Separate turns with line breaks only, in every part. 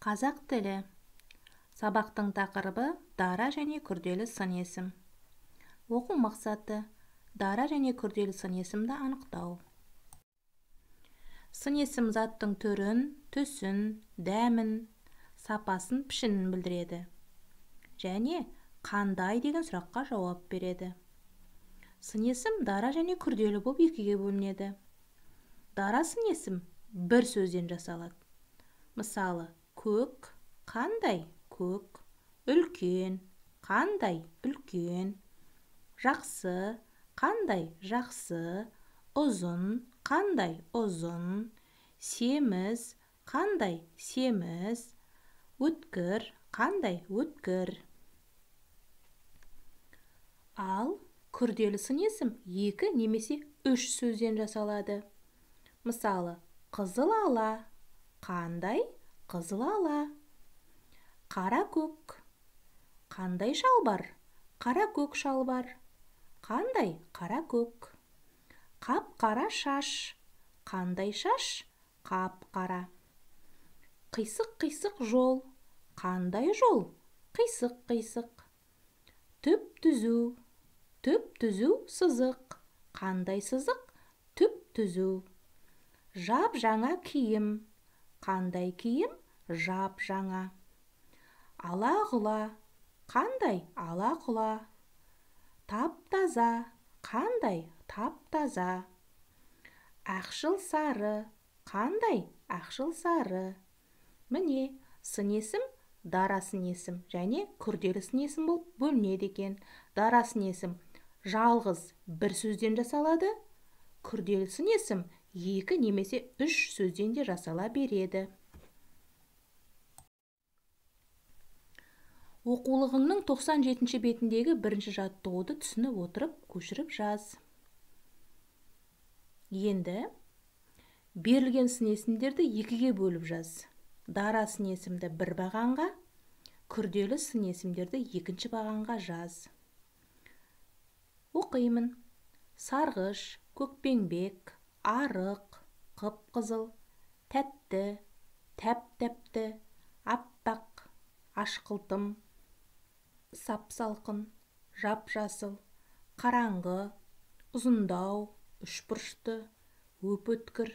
Қазақ тілі. Сабақтың тақырыбы дара және күрделі сын есім. Оқу мақсаты дара және күрделі сын есімді анықтау. Сын есім заттың түрін, түсін, дәмін, сапасын, пішінін білдіреді. Және қандай деген сұраққа жауап береді. Сын есім дара және күрделі болып екіге бөлінеді. Дара сын есім бір сөзден жасалады. Мысалы, көк, қандай көк, үлкен, қандай үлкен, жақсы, қандай жақсы, ұзын, қандай ұзын, семіз, қандай семіз, өткір, қандай өткір. Ал күрделі сын есім екі немесе үш сөзден жасалады. Мысалы, қызыл ала, қандай қызыл ала, қара көк, қандай шалбар, қара көк шалбар, қандай қара көк, қап-қара шаш, қандай шаш, қап-қара, қисық-қисық жол, қандай жол, қисық-қисық, түп-түзу, түп-түзу сызық, қандай сызық, түп-түзу, жап-жаңа киім, қандай киім, жап-жаңа, ала-құла, қандай ала-құла, тап-таза, қандай тап-таза, ақшыл сары, қандай ақшыл сары. Міне, сын есім дара сын есім және күрделі сын есім болып бөлінеді екен. Дара сын есім жалғыз бір сөзден жасалады, күрделі сын есім екі немесе үш сөзден де жасала береді. Оқулығыңның 97-ші бетіндегі бірінші жаттығуды түсініп отырып, көшіріп жаз. Енді берілген сын есімдерді екіге бөліп жаз. Дара сын есімді бір бағанға, күрделі сын есімдерді екінші бағанға жаз. Оқимын. Сарғыш, көкпеңбек, арық, қып-қызыл, тәтті, тәп-тәтті, аппақ, ашқылтым, сап-салқын, жап-жасыл, қараңғы, ұзындау, үшбұрышты, өп-өткір,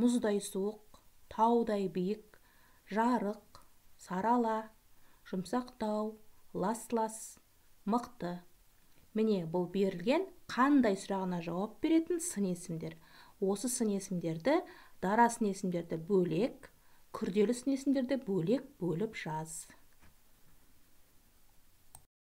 мұздай суық, таудай биік, жарық, сарала, жұмсақтау, лас-лас, мықты. Міне, бұл берілген қандай сұрағына жауап беретін сын есімдер. Осы сын есімдерді, дара сын есімдерді бөлек, күрделі сын есімдерді бөлек бөліп жаз.